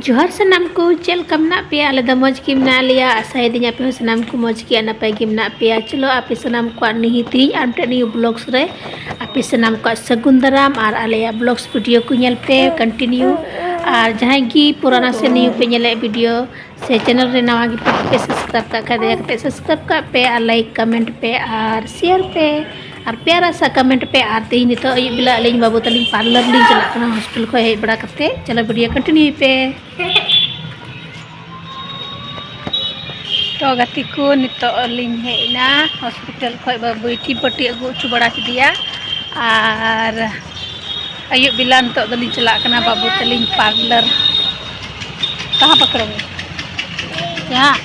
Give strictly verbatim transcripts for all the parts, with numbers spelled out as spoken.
ᱡᱚᱦᱟᱨ ᱥᱟᱱᱟᱢ ᱠᱚ, ᱪᱮᱫ ᱞᱮᱠᱟ ᱢᱮᱱᱟᱜ ᱯᱮᱭᱟ? ᱟᱞᱮ ᱫᱚ ᱢᱚᱡᱽ ᱜᱮ ᱢᱮᱱᱟᱜ ᱞᱮᱭᱟ᱾ ᱟᱥᱟᱭᱮᱫᱟᱹᱧ ᱟᱯᱮ ᱦᱚᱸ ᱥᱟᱱᱟᱢ ᱠᱚ ᱢᱚᱡᱽ ᱜᱮ ᱟᱨ ᱱᱟᱯᱟᱭ ᱜᱮ ᱢᱮᱱᱟᱜ ᱯᱮᱭᱟ᱾ ᱪᱚᱞᱚ, ᱟᱯᱮ ᱥᱟᱱᱟᱢ ᱠᱚᱣᱟᱜ ᱱᱤᱦᱤ ᱛᱮᱦᱮᱧ ᱟᱨ ᱢᱤᱫᱴᱮᱱ new vlogs ᱨᱮ ᱟᱯᱮ ᱥᱟᱱᱟᱢ ᱠᱚᱣᱟᱜ ᱥᱟᱹᱜᱩᱱ ᱫᱟᱨᱟᱢ᱾ ᱟᱨ ᱟᱞᱮᱭᱟᱜ vlogs video ᱠᱚ ᱧᱮᱞ ᱯᱮ continue᱾ ᱟᱨ ᱡᱟᱦᱟᱸᱭ ᱜᱮ ᱯᱩᱨᱟᱱᱟ ᱥᱮ new ᱯᱮ ᱧᱮᱞᱮᱫ video ᱥᱮ channel ᱨᱮ ᱱᱟᱣᱟ ᱜᱮ ᱯᱮ subscribe ᱠᱟᱜ ᱠᱷᱟᱡ, ᱫᱟᱭᱟ ᱠᱟᱛᱮ subscribe ᱠᱟᱜ ᱯᱮ ᱟᱨ like, comment ᱯᱮ ᱟᱨ share ᱯᱮ ᱟᱨ ᱯᱮᱭᱟᱨᱟ ᱥᱟ comment ᱯᱮ᱾ ᱟᱨ ᱛᱮᱦᱮᱧ ᱱᱤᱛᱚᱜ ᱟᱹᱭᱩᱵ ᱵᱮᱞᱟ ᱟᱹᱞᱤᱧ ᱵᱟᱹᱵᱩ ᱛᱟᱹᱞᱤᱧ parlour ᱞᱤᱧ ᱪᱟᱞᱟᱜ ᱠᱟᱱᱟ, hospital ᱠᱷᱚᱱ ᱦᱮᱡ ᱵᱟᱲᱟ ᱠᱟᱛᱮ᱾ ᱪᱚᱞᱚ, video continue ᱯᱮ᱾ ᱛᱚ ᱜᱟᱛᱮ ᱠᱚ, ᱱᱤᱛᱚᱜ ᱞᱤᱧ ᱦᱮᱡ ᱮᱱᱟ hospital ᱠᱷᱚᱱ, ᱵᱟᱹᱵᱩᱭ ᱴᱤ ᱯᱟᱹᱴᱤ ᱟᱹᱜᱩ ᱦᱚᱪᱚ ᱵᱟᱲᱟ ᱠᱮᱫᱮᱭᱟ᱾ ᱟᱨ ᱟᱹᱭᱩᱵ ᱵᱮᱞᱟ ᱱᱤᱛᱚᱜ ᱫᱚᱞᱤᱧ ᱪᱟᱞᱟᱜ ᱠᱟᱱᱟ ᱵᱟᱹᱵᱩ ᱛᱟᱹᱞᱤᱧ parlour᱾ ᱠᱟᱦᱟᱸ ᱯᱟᱠᱲᱮᱸᱜᱮ? ᱡᱟᱦᱟᱸ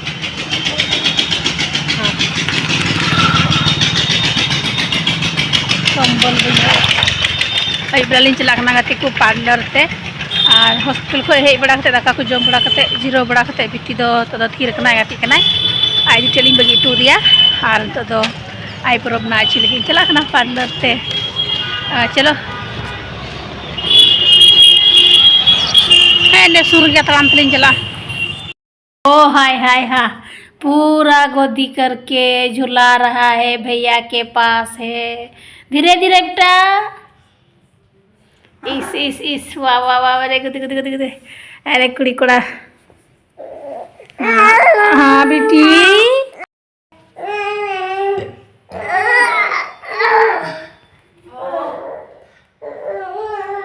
ᱠᱚᱢᱵᱚᱞ ᱵᱟᱹᱧ ᱟᱹᱭᱩᱵ ᱵᱮᱞᱟ ᱞᱤᱧ ᱪᱟᱞᱟᱜ ᱠᱟᱱᱟ ᱜᱟᱛᱮ ᱠᱚ parlour ᱛᱮ᱾ ᱟᱨ hospital ᱠᱷᱚᱱ ᱦᱮᱡ ᱵᱟᱲᱟ ᱠᱟᱛᱮ, ᱫᱟᱠᱟ ᱠᱚ ᱡᱚᱢ ᱵᱟᱲᱟ ᱠᱟᱛᱮ, ᱡᱤᱨᱟᱹᱣ ᱵᱟᱲᱟ ᱠᱟᱛᱮ, ᱵᱤᱴᱤ ᱫᱚ ᱱᱤᱛᱚᱜ ᱫᱚ ᱛᱷᱤᱨ ᱟᱠᱟᱱᱟᱭ, ᱜᱟᱛᱮᱜ ᱠᱟᱱᱟᱭ᱾ ᱟᱡ ᱫᱚ ᱪᱮᱫ ᱞᱤᱧ ᱵᱟᱹᱜᱤ ᱦᱚᱴᱚ ᱟᱫᱮᱭᱟ᱾ ᱟᱨ ᱱᱤᱛᱚᱜ ᱫᱚ eyebrow ᱵᱮᱱᱟᱣ ᱦᱚᱪᱚ ᱞᱟᱹᱜᱤᱫ ᱤᱧ ᱪᱟᱞᱟᱜ ᱠᱟᱱᱟ parlour ᱛᱮ᱾ ᱟᱨ ᱪᱚᱞᱚ, ᱦᱮᱸ, ᱱᱮ ᱥᱩᱨ ᱜᱮᱭᱟ, ᱛᱟᱲᱟᱢ ᱛᱮᱞᱤᱧ ᱪᱟᱞᱟᱜᱼᱟ᱾ ओ हाय हाय हा, पूरा गोदी करके झुला रहा है, भैया के पास है। धीरे धीरे बेटा। इस इस इस, वाह वाह वाह, अरे गुदे गुदे गुदे गुदे। अरे कुड़ी कोड़ा। हाँ, हाँ बेटी।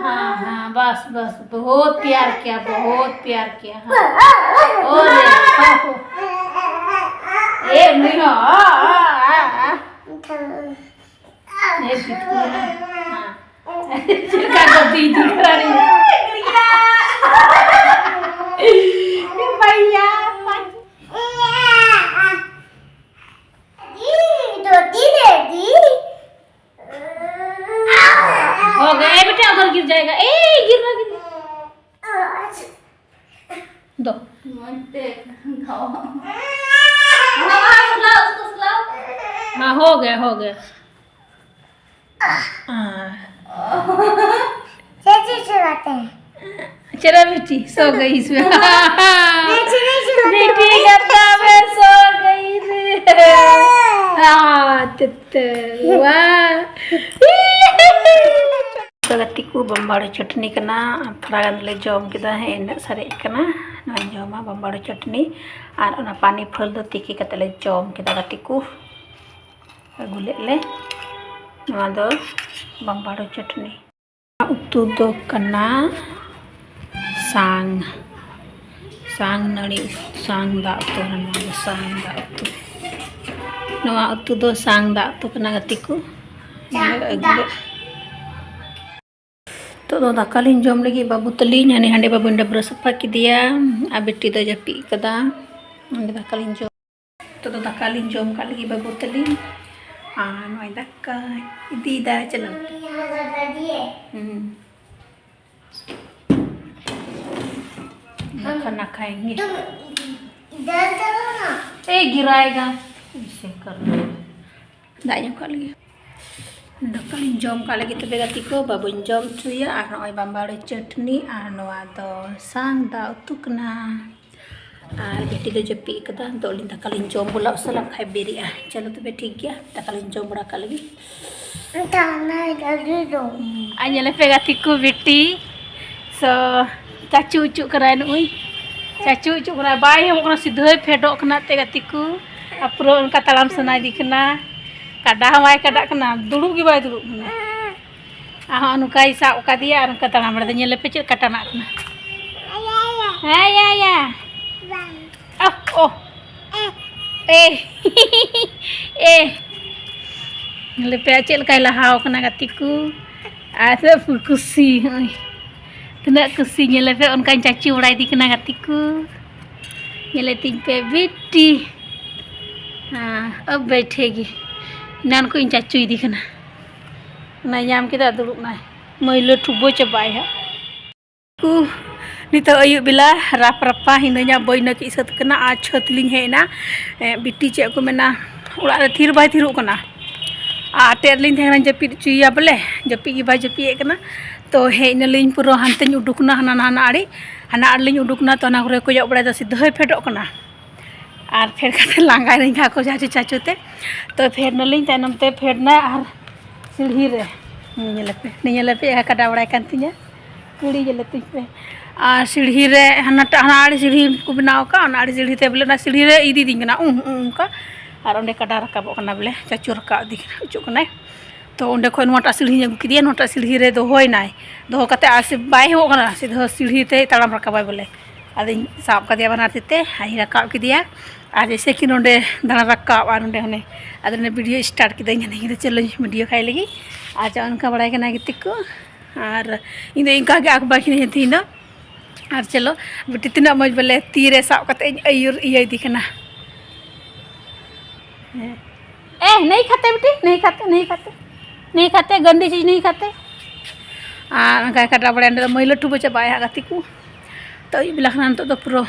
हाँ हाँ, बस बस, बहुत प्यार किया, बहुत प्यार किया। हाँ। ओ रे, ओ, ओ। ए, नहीं, आ, आ, आ, आ। ए, बिल्कुल ना। हाँ। चिल्का कर दी, दिख रहा नहीं। ए, भैया। हो गया, ए बेटा, उधर गिर जाएगा। ए, गिर रहा, गिर रहा। दो। हाँ, हो गया, हो गया। हाँ। चेची चलाते हैं। मेरा बेटी सो गई इसमें। बेटी करता मैं सो गई रे। आ, तेत्ते, वाह। ᱛᱚ ᱜᱟᱛᱮ ᱠᱚ, ᱵᱟᱢᱵᱟᱲᱳ ᱪᱟᱹᱴᱱᱤ ᱠᱟᱱᱟ᱾ ᱛᱷᱚᱲᱟ ᱜᱟᱱ ᱞᱮ ᱡᱚᱢ ᱠᱮᱫᱟ, ᱦᱮᱸ, ᱤᱱᱟᱹᱜ ᱥᱟᱨᱮᱡ ᱠᱟᱱᱟ᱾ ᱱᱚᱣᱟᱧ ᱡᱚᱢᱟ ᱵᱟᱢᱵᱟᱲᱳ ᱪᱟᱹᱴᱱᱤ᱾ ᱟᱨ ᱚᱱᱟ ᱯᱟᱱᱤ ᱯᱷᱚᱞ ᱫᱚ ᱛᱤᱠᱤ ᱠᱟᱛᱮ ᱞᱮ ᱡᱚᱢ ᱠᱮᱫᱟ ᱜᱟᱛᱮ ᱠᱚ᱾ ᱟᱹᱜᱩ ᱞᱮᱫ ᱞᱮ ᱱᱚᱣᱟ ᱫᱚ ᱵᱟᱢᱵᱟᱲᱳ ᱪᱟᱹᱴᱱᱤ᱾ ᱩᱛᱩ ᱫᱚ ᱠᱟᱱᱟ ᱥᱟᱝ, ᱥᱟᱝ ᱱᱟᱹᱲᱤ, ᱥᱟᱝ ᱫᱟᱜ ᱩᱛᱩ ᱠᱟᱱᱟ᱾ ᱱᱚᱣᱟ ᱫᱚ ᱥᱟᱝ ᱫᱟᱜ ᱩᱛᱩ, ᱱᱚᱣᱟ ᱩᱛᱩ ᱫᱚ ᱥᱟᱝ ᱫᱟᱜ ᱩᱛᱩ ᱠᱟᱱᱟ ᱜᱟᱛᱮ ᱠᱚ᱾ ᱱᱚᱰᱮ ᱟᱹᱜᱩ ᱞᱮᱫ᱾ ᱱᱤᱛᱚᱜ ᱫᱚ ᱫᱟᱠᱟ ᱞᱤᱧ ᱡᱚᱢ ᱞᱟᱹᱜᱤᱫ ᱵᱟᱹᱵᱩ ᱛᱟᱹᱞᱤᱧ᱾ ᱦᱟᱱᱮ ᱦᱟᱸᱰᱮ ᱵᱟᱹᱵᱩᱧ ᱰᱟᱹᱵᱽᱨᱟᱹ ᱥᱟᱯᱷᱟ ᱠᱮᱫᱮᱭᱟ, ᱟᱨ ᱵᱤᱴᱤ ᱫᱚ ᱡᱟᱹᱯᱤᱫ ᱠᱟᱫᱟ᱾ ᱱᱚᱰᱮ ᱫᱟᱠᱟ ᱞᱤᱧ ᱡᱚᱢ ᱱᱤᱛᱚᱜ ᱫᱚ ᱫᱟᱠᱟ ᱞᱤᱧ ᱡᱚᱢ ᱠᱟᱜ ᱞᱟᱹᱜᱤᱫ ᱵᱟᱹᱵᱩ ᱛᱟᱹᱞᱤᱧ᱾ ᱟᱨ ᱱᱚᱜᱼᱚᱭ ᱫᱟᱠᱟ ᱤᱫᱤᱭᱮᱫᱟ, ᱪᱚᱞᱚ᱾ ᱦᱩᱸ᱾ ᱱᱟᱠᱷᱟ, ᱱᱟᱠᱷᱟᱭᱮᱸᱜᱮ᱾ ए, गिराएगा। ऐसे कर लो। ᱫᱟᱜ ᱧᱩ ᱠᱟᱜ ᱞᱟᱹᱜᱤᱫ᱾ ᱫᱟᱠᱟ ᱞᱤᱧ ᱡᱚᱢ ᱠᱟᱜ ᱞᱟᱹᱜᱤᱫ ᱛᱚᱵᱮ ᱜᱟᱛᱮ ᱠᱚ, ᱵᱟᱹᱵᱩᱧ ᱡᱚᱢ ᱦᱚᱪᱚᱭᱟ᱾ ᱟᱨ ᱱᱚᱜᱼᱚᱭ ᱵᱟᱢᱵᱟᱲᱳ ᱪᱟᱹᱴᱱᱤ, ᱟᱨ ᱱᱚᱣᱟ ᱫᱚ ᱥᱟᱝ ᱫᱟᱜ ᱩᱛᱩ ᱠᱟᱱᱟ᱾ ᱟᱨ ᱵᱤᱴᱤ ᱫᱚ ᱡᱟᱹᱯᱤᱫ ᱠᱟᱫᱟ᱾ ᱱᱤᱛᱚᱜ ᱟᱹᱞᱤᱧ ᱫᱟᱠᱟ ᱞᱤᱧ ᱡᱚᱢ ᱵᱚᱞᱟ, ᱩᱥᱟᱹᱞᱟ ᱠᱷᱟᱡ ᱵᱮᱨᱮᱜᱼᱟ᱾ ᱪᱚᱞᱚ ᱛᱚᱵᱮ ᱴᱷᱤᱠ ᱜᱮᱭᱟ, ᱫᱟᱠᱟ ᱞᱤᱧ ᱡᱚᱢ ᱵᱟᱲᱟ ᱠᱟᱜ ᱞᱟᱹᱜᱤᱫ᱾ ᱟᱨ ᱧᱮᱞᱮ ᱯᱮ ᱜᱟᱛᱮ ᱠᱚ, ᱵᱤᱴᱤ ᱥᱚ ᱪᱟᱪᱩ ᱚᱪᱚᱜ ᱠᱟᱱᱟᱭ, ᱱᱩᱭ ᱪᱟᱪᱩ ᱚᱪᱚᱜ ᱠᱟᱱᱟᱭ, ᱵᱟᱭ ᱮᱦᱚᱵᱚᱜ ᱠᱟᱱᱟ, ᱥᱤᱫᱷᱟᱹᱭ ᱯᱷᱮᱰᱚᱜ ᱠᱟᱱᱟ ᱛᱮ ᱜᱟᱛᱮ ᱠᱚ᱾ ᱟᱨ ᱯᱩᱨᱟᱹ ᱚᱱᱠᱟ ᱛᱟᱲᱟᱢ ᱥᱟᱱᱟᱭᱮᱫᱮ ᱠᱟᱱᱟ, ᱠᱟᱰᱟ ᱦᱚᱸ ᱵᱟᱭ ᱠᱟᱰᱟᱜ ᱠᱟᱱᱟ, ᱫᱩᱲᱩᱵ ᱜᱮ ᱵᱟᱭ ᱫᱩᱲᱩᱵ ᱠᱟᱱᱟ᱾ ᱟᱨ ᱦᱚᱸ ᱱᱚᱝᱠᱟᱭ ᱥᱟᱵ ᱟᱠᱟᱫᱮᱭᱟ ᱟᱨ ᱱᱚᱝᱠᱟ ᱛᱟᱲᱟᱢ ᱵᱟᱲᱟᱭᱮᱫᱟ᱾ ᱧᱮᱞ ᱞᱮᱯᱮ ᱪᱮᱫ ᱞᱮᱠᱟ ᱴᱟᱱᱟᱜ ᱠᱟᱱᱟ᱾ ᱦᱮᱸ, ᱭᱟ, ᱭᱟ᱾ ᱚᱦ, ᱚᱦ᱾ ᱮ᱾ ᱮ᱾ ᱧᱮᱞ ᱞᱮᱯᱮ ᱪᱮᱫ ᱞᱮᱠᱟᱭ ᱞᱟᱦᱟᱣ ᱠᱟᱱᱟ ᱜᱟᱛᱮ ᱠᱚ᱾ ᱟᱨ ᱛᱤᱱᱟᱹᱜ ᱠᱩᱥᱤ, ᱦᱚᱸᱜᱼᱚᱭ᱾ ᱛᱤᱱᱟᱹᱜ ᱠᱩᱥᱤ, ᱧᱮᱞ ᱞᱮᱯᱮ ᱚᱱᱠᱟᱧ ᱪᱟᱪᱩ ᱵᱟᱲᱟᱭᱮᱫᱮ ᱠᱟᱱᱟ ᱜᱟᱛᱮ ᱠᱚ᱾ ᱧᱮᱞᱮ ᱛᱤᱧ ᱯᱮ ᱵᱤᱴᱤ᱾ ᱦᱮᱸ, ᱟᱵ ᱵᱮᱴᱷᱮᱜᱤ᱾ ᱮᱱᱟᱱ ᱠᱷᱚᱱ ᱤᱧ ᱪᱟᱪᱩᱭᱮᱫᱮ ᱠᱟᱱᱟ᱾ ᱚᱱᱟᱭ ᱧᱟᱢ ᱠᱮᱫᱟ, ᱫᱩᱲᱩᱵ ᱱᱟᱭ᱾ ᱢᱟᱹᱭᱞᱟᱹ ᱴᱷᱩᱵᱟᱹ ᱪᱟᱵᱟᱭ ᱦᱟᱸᱜ᱾ ᱠᱩ, ᱱᱤᱛᱚᱜ ᱟᱹᱭᱩᱵ ᱵᱮᱞᱟ ᱨᱟᱯ ᱨᱟᱯᱟ ᱦᱤᱱᱟᱹᱧᱟ, ᱵᱟᱹᱭᱱᱟᱹ ᱠᱤ ᱥᱟᱹᱛ ᱠᱟᱱᱟ ᱟᱨ ᱪᱷᱟᱹᱛ ᱞᱤᱧ ᱦᱮᱡ ᱮᱱᱟ᱾ ᱮ, ᱵᱤᱴᱤ ᱪᱮᱫ ᱠᱚ ᱢᱮᱱᱟ, ᱚᱲᱟᱜ ᱨᱮ ᱛᱷᱤᱨ ᱵᱟᱭ ᱛᱷᱤᱨᱚᱜ ᱠᱟᱱᱟ᱾ ᱟᱨ ᱟᱴᱮᱫ ᱨᱮᱞᱤᱧ ᱛᱟᱦᱮᱸ ᱠᱟᱱᱟ, ᱡᱟᱹᱯᱤᱫ ᱦᱚᱪᱚᱭᱮᱭᱟ ᱵᱚᱞᱮ, ᱡᱟᱹᱯᱤᱫ ᱜᱮ ᱵᱟᱭ ᱡᱟᱹᱯᱤᱫ ᱮᱫ ᱠᱟᱱᱟ᱾ ᱛᱚ ᱦᱮᱡ ᱱᱟᱞᱤᱧ, ᱯᱩᱨᱟᱹ ᱦᱟᱱᱛᱮᱧ ᱩᱰᱩᱠ ᱱᱟ, ᱦᱟᱱᱟ ᱦᱟᱱᱟ ᱟᱲᱮ, ᱦᱟᱱᱟ ᱟᱲᱮ ᱞᱤᱧ ᱩᱰᱩᱠ ᱱᱟ᱾ ᱛᱚ ᱚᱱᱟ ᱠᱚᱨᱮ ᱠᱚᱭᱚᱜ ᱵᱟᱲᱟᱭᱮᱫᱟ, ᱥᱤᱫᱷᱟᱹᱭ ᱯᱷᱮᱰᱚᱜ ᱠᱟᱱᱟ᱾ ᱟᱨ ᱯᱷᱮᱰ ᱠᱟᱛᱮ ᱞᱟᱸᱜᱟᱭ ᱱᱟᱹᱧ ᱦᱟᱹᱠᱩ ᱪᱟᱪᱳ ᱪᱟᱪᱳ ᱛᱮ᱾ ᱛᱚ ᱯᱷᱮᱰ ᱱᱟᱞᱤᱧ, ᱛᱟᱭᱱᱚᱢ ᱛᱮ ᱯᱷᱮᱰ ᱱᱟᱭ ᱟᱨ ᱥᱤᱲᱦᱤ ᱨᱮ, ᱱᱤᱭᱟᱹ ᱧᱮᱞᱮ ᱯᱮ, ᱱᱤᱭᱟᱹ ᱧᱮᱞᱮ ᱯᱮ, ᱮᱠᱟ ᱠᱟᱰᱟ ᱵᱟᱲᱟᱭ ᱠᱟᱱ ᱛᱤᱧᱟ, ᱠᱩᱲᱤ ᱧᱮᱞᱮ ᱛᱤᱧ ᱯᱮ᱾ ᱟᱨ ᱥᱤᱲᱦᱤ ᱨᱮ ᱦᱟᱱᱟᱴᱟᱜ, ᱦᱟᱱᱟ ᱟᱲᱮ ᱥᱤᱲᱦᱤ ᱠᱚ ᱵᱮᱱᱟᱣ ᱟᱠᱟᱫ, ᱚᱱᱟ ᱟᱲᱮ ᱥᱤᱲᱦᱤ ᱛᱮ ᱵᱚᱞᱮ ᱚᱱᱟ ᱥᱤᱲᱦᱤ ᱨᱮ ᱤᱫᱤᱭᱮᱫᱤᱧ ᱠᱟᱱᱟ, ᱩᱸ, ᱩᱸ, ᱚᱱᱠᱟ᱾ ᱟᱨ ᱚᱸᱰᱮ ᱠᱟᱰᱟ ᱨᱟᱠᱟᱵᱚᱜ ᱠᱟᱱᱟ ᱵᱚᱞᱮ, ᱪᱟᱪᱳ ᱨᱟᱠᱟᱵ ᱤᱫᱤ ᱠᱟᱱᱟ, ᱚᱪᱚᱜ ᱠᱟᱱᱟᱭ᱾ ᱛᱚ ᱚᱸᱰᱮ ᱠᱷᱚᱱ ᱱᱚᱣᱟᱴᱟᱜ ᱥᱤᱲᱦᱤᱧ ᱟᱹᱜᱩ ᱠᱮᱫᱮᱭᱟ, ᱱᱚᱣᱟᱴᱟᱜ ᱥᱤᱲᱦᱤ ᱨᱮ ᱫᱚᱦᱚᱭᱮᱱᱟᱭ᱾ ᱫᱚᱦᱚ ᱠᱟᱛᱮ ᱟᱨ ᱥᱮ ᱵᱟᱭ ᱮᱦᱚᱵᱚᱜ ᱠᱟᱱᱟ, ᱥᱤᱫᱷᱟᱹ ᱥᱤᱲᱦᱤ ᱛᱮᱭ ᱛᱟᱲᱟᱢ ᱨᱟᱠᱟᱵᱟᱭ ᱵᱚᱞᱮ᱾ ᱟᱫᱚᱧ ᱥᱟᱵ ᱠᱟᱫᱮᱭᱟ ᱵᱟᱱᱟᱨ ᱛᱤ ᱛᱮ, ᱟᱨᱤᱧ ᱨᱟᱠᱟᱵ ᱠᱮᱫᱮᱭᱟ᱾ ᱟᱨ ᱡᱮᱭᱥᱮ ᱠᱤ ᱱᱚᱸᱰᱮ ᱫᱟᱬᱟ ᱨᱟᱠᱟᱵ ᱟᱨ ᱱᱚᱸᱰᱮ ᱦᱟᱱᱮ, ᱟᱫᱚ ᱱᱚᱸᱰᱮ ᱵᱷᱤᱰᱤᱭᱳ ᱥᱴᱟᱨᱴ ᱠᱤᱫᱟᱹᱧ, ᱦᱟᱱᱮ ᱤᱧ ᱫᱚ ᱪᱚᱞᱚᱧ ᱵᱷᱤᱰᱤᱭᱳ ᱠᱷᱟᱭ ᱞᱟᱹᱜᱤᱫ᱾ ᱟᱨ ᱡᱟ ᱚᱱᱠᱟ ᱵᱟᱲᱟᱭ ᱠᱟᱱᱟ ᱜᱟᱛᱮ ᱠᱚ, ᱟᱨ ᱤᱧ ᱫᱚ ᱤᱱᱠᱟ ᱜᱮ ᱟᱸᱠᱵᱟᱠᱤᱱᱟᱹᱧ ᱛᱮᱦᱮᱧ ᱫᱚ᱾ ᱟᱨ ᱪᱚᱞᱚ ᱵᱤᱴᱤ, ᱛᱤᱱᱟᱹᱜ ᱢᱚᱡᱽ ᱵᱚᱞᱮ ᱛᱤ ᱨᱮ ᱥᱟᱵ ᱠᱟᱛᱮ ᱤᱧ ᱟᱹᱭᱩᱨ ᱤᱭᱟᱹᱭᱮᱫᱮ ᱠᱟᱱᱟ᱾ ᱦᱮᱸ᱾ ᱮ, ᱱᱟᱹᱭ ᱠᱷᱟᱛᱮ ᱵᱤᱴᱤ, ᱱᱟᱹᱭ ᱠᱷᱟᱛᱮ, ᱱᱟᱹᱭ ᱠᱷᱟᱛᱮ, ᱱᱟᱹᱭ ᱠᱷᱟᱛᱮ, ᱜᱟᱱᱫᱤ ᱪᱤᱡᱽ ᱱᱟᱹᱭ ᱠᱷᱟᱛᱮ᱾ ᱟᱨ ᱚᱱᱠᱟ ᱠᱟᱰᱟ ᱵᱟᱲᱟᱭ ᱚᱸᱰᱮ ᱫᱚ ᱢᱟᱹᱭᱞᱟᱹ ᱴᱷᱩ ᱵᱚ ᱪᱟᱵᱟᱭᱟ ᱦᱟᱸᱜ ᱜᱟᱛᱮ ᱠᱚ᱾ ᱛᱚ ᱟᱹᱭᱩᱵ ᱵᱮᱞᱟ ᱠᱟᱱᱟ ᱱᱤᱛᱚᱜ ᱫᱚ ᱯᱩᱨᱟᱹ᱾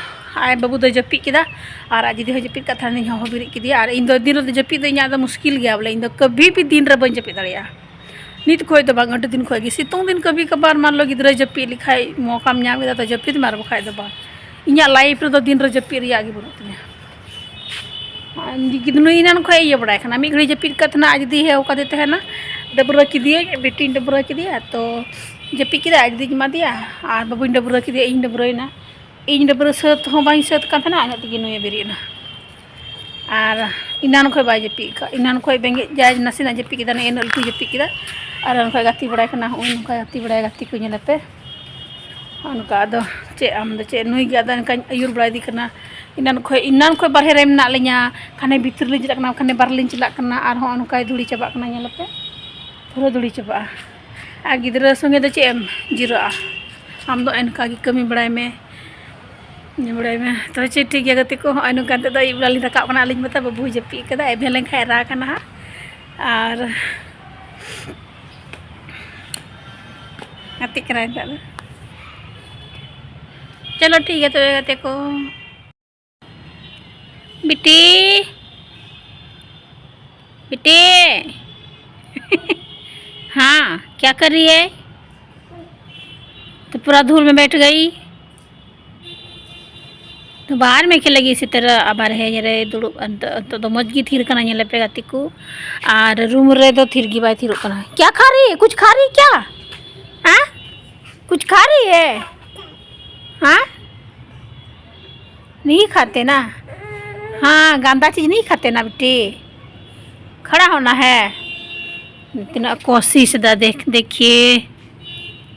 ᱟᱡ ᱵᱟᱹᱵᱩ ᱫᱚᱭ ᱡᱟᱹᱯᱤᱫ ᱠᱮᱫᱟ, ᱟᱨ ᱟᱡ ᱫᱤᱫᱤ ᱦᱚᱸ ᱡᱟᱹᱯᱤᱫ ᱠᱟᱜ ᱛᱟᱦᱮᱱ, ᱤᱧ ᱦᱚᱸ ᱦᱚᱦᱚ ᱵᱮᱨᱮᱫ ᱠᱮᱫᱮᱭᱟ᱾ ᱟᱨ ᱤᱧ ᱫᱚ ᱫᱤᱱ ᱨᱮᱫᱚ ᱡᱟᱹᱯᱤᱫ ᱫᱚ ᱤᱧᱟᱹᱜ ᱫᱚ ᱢᱩᱥᱠᱤᱞ ᱜᱮᱭᱟ ᱵᱚᱞᱮ, ᱤᱧ ᱫᱚ ᱠᱟᱹᱵᱷᱤ ᱵᱷᱤ ᱫᱤᱱ ᱨᱮ ᱵᱟᱹᱧ ᱡᱟᱹᱯᱤᱫ ᱫᱟᱲᱮᱭᱟᱜᱼᱟ᱾ ᱱᱤᱛ ᱠᱷᱚᱡ ᱫᱚ ᱵᱟᱝ, ᱟᱹᱰᱤ ᱫᱤᱱ ᱠᱷᱚᱡ ᱜᱮ᱾ ᱥᱤᱛᱩᱝ ᱫᱤᱱ ᱠᱟᱹᱵᱷᱤ ᱠᱟᱵᱷᱟᱨ ᱢᱟᱱ ᱞᱚ ᱜᱤᱫᱽᱨᱟᱹᱭ ᱡᱟᱹᱯᱤᱫ ᱞᱮᱠᱷᱟᱡ ᱢᱚᱠᱟᱢ ᱧᱟᱢ ᱠᱮᱫᱟ ᱛᱚ ᱡᱟᱹᱯᱤᱫ ᱢᱮ, ᱟᱨ ᱵᱟᱠᱷᱟᱡ ᱫᱚ ᱵᱟᱝ᱾ ᱤᱧᱟᱹᱜ ᱞᱟᱭᱤᱯᱷ ᱨᱮᱫᱚ ᱫᱤᱱ ᱨᱮ ᱡᱟᱹᱯᱤᱫ ᱨᱮᱭᱟᱜ ᱜᱮ ᱵᱟᱹᱱᱩᱜ ᱛᱤᱧᱟᱹ᱾ ᱟᱨ ᱱᱩᱭ ᱮᱱᱟᱱ ᱠᱷᱚᱡ ᱤᱭᱟᱹ ᱵᱟᱲᱟᱭ ᱠᱟᱱᱟ, ᱢᱤᱫ ᱜᱷᱟᱹᱲᱤ ᱡᱟᱹᱯᱤᱫ ᱠᱟᱜ ᱛᱟᱦᱮᱱᱟ, ᱟᱡ ᱫᱤᱫᱤ ᱦᱮᱣ ᱠᱟᱫᱮ ᱛᱟᱦᱮᱱᱟ, ᱰᱟᱹᱵᱽᱨᱟᱹ ᱠᱮᱫᱮᱭᱟᱹᱧ, ᱵᱤᱴᱤᱧ ᱰᱟᱹᱵᱽᱨᱟᱹ ᱠᱮᱫᱮᱭᱟ, ᱛᱚ ᱡᱟᱹᱯᱤᱫ ᱠᱮᱫᱟᱭ, ᱟᱡ ᱫᱤᱫᱤᱧ ᱮᱢᱟ ᱫᱮᱭᱟ, ᱟᱨ ᱵᱟᱹᱵᱩᱧ ᱰᱟᱹᱵᱽᱨᱟᱹ ᱠᱮᱫᱮᱭᱟ, ᱤᱧ ᱰᱟᱹᱵᱽᱨᱟᱹᱭᱮᱱᱟ᱾ ᱤᱧ ᱰᱟᱹᱵᱽᱨᱟᱹ ᱥᱟᱹᱛ ᱦᱚᱸ ᱵᱟᱹᱧ ᱥᱟᱹᱛ ᱠᱟᱱ ᱛᱟᱦᱮᱱᱟ, ᱤᱱᱟᱹᱜ ᱛᱮᱜᱮ ᱱᱩᱭᱮ ᱵᱮᱨᱮᱫ ᱮᱱᱟ᱾ ᱟᱨ ᱮᱱᱟᱱ ᱠᱷᱚᱡ ᱵᱟᱭ ᱡᱟᱹᱯᱤᱫ ᱟᱠᱟᱫ, ᱮᱱᱟᱱ ᱠᱷᱚᱡ ᱵᱮᱸᱜᱮᱫ ᱡᱟᱭ ᱱᱟᱥᱮᱱᱟᱜ ᱡᱟᱹᱯᱤᱫ ᱠᱮᱫᱟ, ᱱᱮᱜᱼᱮ ᱱᱤᱱᱟᱹᱜ ᱞᱟᱹᱴᱩ ᱡᱟᱹᱯᱤᱫ ᱠᱮᱫᱟ᱾ ᱟᱨ ᱚᱱᱠᱟ ᱜᱟᱛᱮ ᱵᱟᱲᱟᱭ ᱠᱟᱱᱟ, ᱦᱚᱸᱜᱼᱚᱭ ᱱᱚᱝᱠᱟ ᱜᱟᱛᱮ ᱠᱚ ᱧᱮᱞᱮ ᱯᱮ᱾ ᱚᱱᱠᱟ ᱟᱫᱚ ᱪᱮᱫ ᱟᱢ ᱫᱚ ᱪᱮᱫ, ᱱᱩᱭ ᱜᱮ ᱟᱫᱚ ᱚᱱᱠᱟᱧ ᱟᱹᱭᱩᱨ ᱵᱟᱲᱟᱭᱮᱫᱮ ᱠᱟᱱᱟ᱾ ᱮᱱᱟᱱ ᱠᱷᱚᱡ, ᱮᱱᱟᱱ ᱠᱷᱚᱡ ᱵᱟᱨᱦᱮ ᱨᱮ ᱢᱮᱱᱟᱜ ᱞᱤᱧᱟ, ᱠᱷᱟᱱᱮ ᱵᱷᱤᱛᱨᱤ ᱞᱤᱧ ᱪᱟᱞᱟᱜ ᱠᱟᱱᱟ, ᱠᱷᱟᱱᱮ ᱵᱟᱨᱦᱮ ᱞᱤᱧ ᱪᱟᱞᱟᱜ ᱠᱟᱱᱟ, ᱟᱨᱦᱚᱸ ᱱᱚᱝᱠᱟᱭ ᱫᱷᱩᱲᱤ ᱪᱟᱵᱟᱜ ᱠᱟᱱᱟ, ᱧᱮᱞ ᱯᱮ, ᱯᱩᱨᱟᱹ ᱫᱷᱩᱲᱤ ᱪᱟᱵᱟᱜᱼᱟ᱾ ᱟᱨ ᱜᱤᱫᱽᱨᱟᱹ ᱥᱚᱸᱜᱮ ᱫᱚ ᱪᱮᱫ ᱮᱢ ᱡᱤᱨᱟᱹᱜᱼᱟ? ᱟᱢ ᱫᱚ ᱚᱱᱠᱟ ᱜᱮ ᱠᱟᱹᱢᱤ ᱵᱟᱲᱟᱭ ᱢᱮ, ᱧᱩ ᱵᱟᱲᱟᱭ ᱢᱮ᱾ ᱛᱚ ᱪᱮᱫ ᱴᱷᱤᱠ ᱜᱮᱭᱟ ᱜᱟᱛᱮ ᱠᱚ, ᱦᱚᱸᱜᱼᱚᱭ ᱱᱚᱝᱠᱟ ᱱᱤᱛᱚᱜ ᱫᱚ ᱟᱹᱭᱩᱵ ᱵᱮᱲᱟ ᱞᱤᱧ ᱨᱟᱠᱟᱵ ᱠᱟᱱᱟ ᱟᱹᱞᱤᱧ ᱢᱟᱛᱚ, ᱵᱟᱹᱵᱩ ᱦᱚᱸᱭ ᱡᱟᱹᱯᱤᱫ ᱠᱟᱫᱟ, ᱮᱵᱷᱮᱱ ᱞᱮᱱᱠᱷᱟᱡ ᱨᱟᱜᱟ ᱱᱟᱦᱟᱜ᱾ ᱟᱨ ᱜᱟᱛᱮᱜ ᱠᱟᱱᱟᱭ ᱱᱤᱛᱚᱜ ᱫᱚ᱾ ᱪᱚᱞᱚ ᱴᱷᱤᱠ ᱜᱮᱭᱟ ᱛᱚᱵᱮ ᱜᱟᱛᱮ ᱠᱚ᱾ ᱵᱤᱴᱤ, ᱵᱤᱴᱤ, ᱦᱟᱸ, ᱠᱭᱟ ᱠᱟᱨ ᱨᱤ ᱦᱮ? तो पूरा धूल में बैठ गई। तो बाहर में खेलेगी इसी तरह। अब बाहर है, ये रहे दुड़ुब, अंत, अंत तो मौज की थी करना, ये पे गाती को। और रूम रे तो थिर की बाई थिर करना। क्या खा रही है? कुछ खा रही क्या? हाँ, कुछ खा रही है? हाँ, नहीं खाते ना। हाँ, गंदा चीज नहीं खाते ना बेटी। खड़ा होना है। इतना कोशिश दा, देख, देखिए,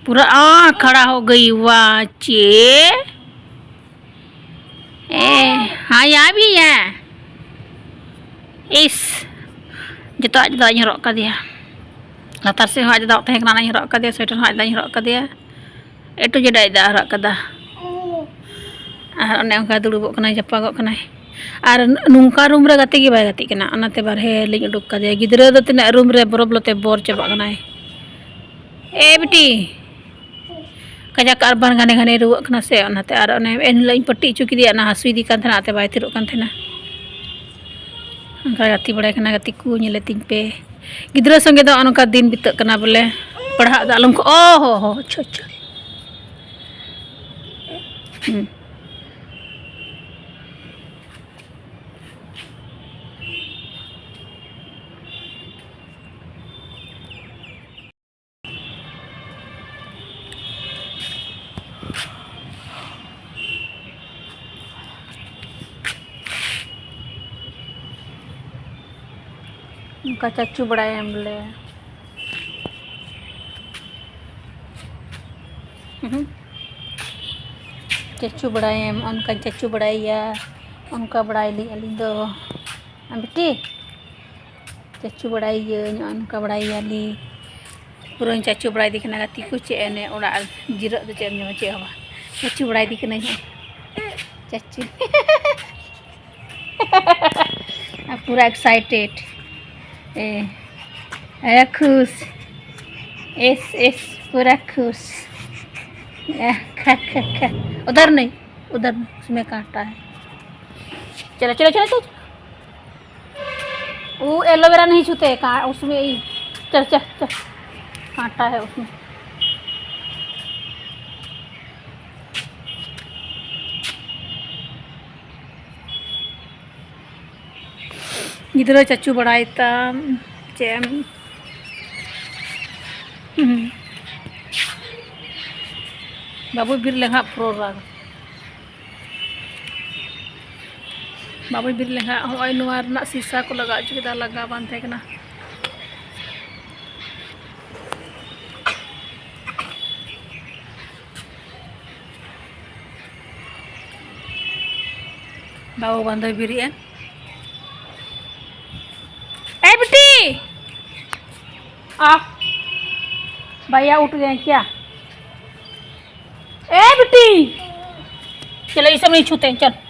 पूरा आ खड़ा हो गई। वाह चे। ए, हाँ, यहाँ भी है। ᱤᱥ, ᱡᱚᱛᱚᱣᱟᱜ ᱡᱚᱛᱚᱣᱟᱜ ᱤᱧ ᱦᱚᱨᱚᱜ ᱠᱟᱫᱮᱭᱟ᱾ ᱞᱟᱛᱟᱨ ᱥᱮᱫ ᱦᱚᱸ ᱟᱡ ᱫᱟᱫᱟ ᱛᱟᱦᱮᱸ ᱠᱟᱱᱟ, ᱚᱱᱟᱧ ᱦᱚᱨᱚᱜ ᱠᱟᱫᱮᱭᱟ᱾ ᱥᱳᱭᱮᱴᱟᱨ ᱦᱚᱸ ᱟᱡ ᱫᱟᱧ ᱦᱚᱨᱚᱜ ᱠᱟᱫᱮᱭᱟ᱾ ᱮ ᱴᱩ ᱡᱮᱰ ᱟᱡ ᱫᱟ ᱦᱚᱨᱚᱜ ᱠᱟᱫᱟ᱾ ᱟᱨ ᱚᱱᱮ ᱚᱱᱠᱟ ᱫᱩᱲᱩᱵᱚᱜ ᱠᱟᱱᱟᱭ, ᱡᱟᱯᱟᱜᱚᱜ ᱠᱟᱱᱟᱭ᱾ ᱟᱨ ᱱᱚᱝᱠᱟ ᱨᱩᱢ ᱨᱮ ᱜᱟᱛᱮ ᱜᱮ ᱵᱟᱭ ᱜᱟᱛᱮᱜ ᱠᱟᱱᱟ, ᱚᱱᱟᱛᱮ ᱵᱟᱨᱦᱮ ᱞᱤᱧ ᱩᱰᱩᱠ ᱠᱟᱫᱮᱭᱟ᱾ ᱜᱤᱫᱽᱨᱟᱹ ᱫᱚ ᱛᱤᱱᱟᱹᱜ ᱨᱩᱢ ᱨᱮ ᱵᱚᱨᱚ ᱵᱚᱞᱚ ᱛᱮ ᱵᱚᱨ ᱪᱟᱵᱟᱜ ᱠᱟᱱᱟᱭ᱾ ᱮ ᱵᱤᱴᱤ, ᱠᱟᱡᱟᱠ ᱟᱨ ᱵᱟᱝ ᱜᱷᱟᱱᱮ ᱜᱷᱟᱱᱮ ᱨᱩᱣᱟᱹᱜ ᱠᱟᱱᱟ ᱥᱮ, ᱚᱱᱟᱛᱮ᱾ ᱟᱨ ᱚᱱᱮ ᱮᱱᱦᱤᱞᱳᱜ ᱤᱧ ᱯᱟᱹᱴᱤ ᱦᱚᱪᱚ ᱠᱮᱫᱮᱭᱟ, ᱚᱱᱟ ᱦᱟᱹᱥᱩᱭᱮᱫᱮ ᱠᱟᱱ ᱛᱟᱦᱮᱱᱟ, ᱚᱱᱟᱛᱮ ᱵᱟᱭ ᱛᱷᱤᱨᱚᱜ ᱠᱟᱱ ᱛᱟᱦᱮᱱᱟ᱾ ᱚᱱᱠᱟ ᱜᱟᱛᱮ ᱵᱟᱲᱟᱭ ᱠᱟᱱᱟ, ᱜᱟᱛᱮ ᱠᱚ ᱧᱮᱞᱮ ᱛᱤᱧ ᱯᱮ᱾ ᱜᱤᱫᱽᱨᱟᱹ ᱥᱚᱸᱜᱮ ᱫᱚ ᱱᱚᱝᱠᱟ ᱫᱤᱱ ᱵᱤᱛᱟᱹᱜ ᱠᱟᱱᱟ ᱵᱚᱞᱮ, ᱯᱟᱲᱦᱟᱜ ᱫᱚ ᱟᱞᱚᱢ ᱠᱚ, ᱚ ᱦᱚ ᱦᱚ, ᱟᱪᱪᱷᱟ, ᱟᱪᱪᱷᱟ᱾ ᱦᱩᱸ᱾ ᱚᱱᱠᱟ ᱪᱟᱪᱩ ᱵᱟᱲᱟᱭᱟᱢ ᱵᱚᱞᱮ᱾ ᱦᱩᱸ᱾ ᱪᱟᱪᱩ ᱵᱟᱲᱟᱭᱟᱢ, ᱚᱱᱠᱟᱧ ᱪᱟᱪᱩ ᱵᱟᱲᱟᱭᱮᱭᱟ, ᱚᱱᱠᱟ ᱵᱟᱲᱟᱭᱟᱞᱤᱧ ᱟᱹᱞᱤᱧ ᱫᱚ᱾ ᱟᱨ ᱵᱤᱴᱤ, ᱪᱟᱪᱩ ᱵᱟᱲᱟᱭᱮᱭᱟᱹᱧ, ᱱᱚᱜᱼᱚ ᱱᱚᱝᱠᱟ ᱵᱟᱲᱟᱭᱮᱭᱟᱞᱤᱧ᱾ ᱯᱩᱨᱟᱹᱧ ᱪᱟᱪᱩ ᱵᱟᱲᱟᱭᱮᱫᱮ ᱠᱟᱱᱟ ᱜᱟᱛᱮ ᱠᱚ, ᱪᱮᱫ ᱮᱱᱮ ᱚᱲᱟᱜ ᱨᱮ ᱡᱤᱨᱟᱹᱜ ᱫᱚ ᱪᱮᱫ ᱮᱢ ᱡᱚᱢᱟ, ᱪᱮᱫ ᱦᱚᱸ ᱵᱟᱝ᱾ ᱪᱟᱪᱩ ᱵᱟᱲᱟᱭᱮᱫᱮ ᱠᱟᱹᱱᱟᱹᱧ ᱦᱟᱸᱜ᱾ ᱪᱟᱪᱩ᱾ ᱟᱨ ᱯᱩᱨᱟᱹ excited᱾ ᱮ, ᱟᱨ ᱠᱷᱩᱥ᱾ ᱮᱥ, ᱮᱥ, ᱯᱩᱨᱟᱹ ᱠᱷᱩᱥ᱾ ᱮ, ᱠᱷᱟ, ᱠᱷᱟ, ᱠᱷᱟ᱾ ᱩᱫᱷᱟᱨ ᱱᱟᱦᱤᱸ, ᱩᱫᱷᱟᱨ ᱱᱟᱦᱤᱸ, ᱩᱥᱢᱮ ᱠᱟᱸᱴᱟ ᱦᱮ᱾ ᱪᱚᱞᱚ, ᱪᱚᱞᱚ, ᱪᱚᱞᱚ, ᱪᱚᱞᱚ᱾ वो एलोवेरा नहीं छूते, का-, उसमें ही, चल, चल, चल, कांटा है उसमें। ᱜᱤᱫᱽᱨᱟᱹ ᱪᱟᱪᱩ ᱵᱟᱲᱟᱭ ᱛᱟᱢ ᱪᱮᱫ ᱮᱢ? ᱦᱩᱸ᱾ ᱵᱟᱵᱩᱭ ᱵᱤᱨ ᱞᱮᱱᱠᱷᱟᱱ ᱯᱨᱚᱨᱟᱜᱽ᱾ ᱵᱟᱵᱩᱭ ᱵᱤᱨ ᱞᱮᱱᱠᱷᱟᱱ ᱦᱚᱸᱜᱼᱚᱭ ᱱᱚᱣᱟ ᱨᱮᱱᱟᱜ ᱥᱤᱥᱟ ᱠᱚ ᱞᱟᱜᱟᱣ ᱦᱚᱪᱚ ᱠᱮᱫᱟ, ᱞᱟᱜᱟᱣ ᱵᱟᱝ ᱛᱟᱦᱮᱸ ᱠᱟᱱᱟ᱾ ᱵᱟᱵᱩ ᱵᱟᱝ ᱫᱚᱭ ᱵᱤᱨᱤᱫ ᱮᱱ᱾ ए बेटी, आ, भैया उठ गए क्या? ए बेटी, चलो, ये सब नहीं छूते हैं, चल।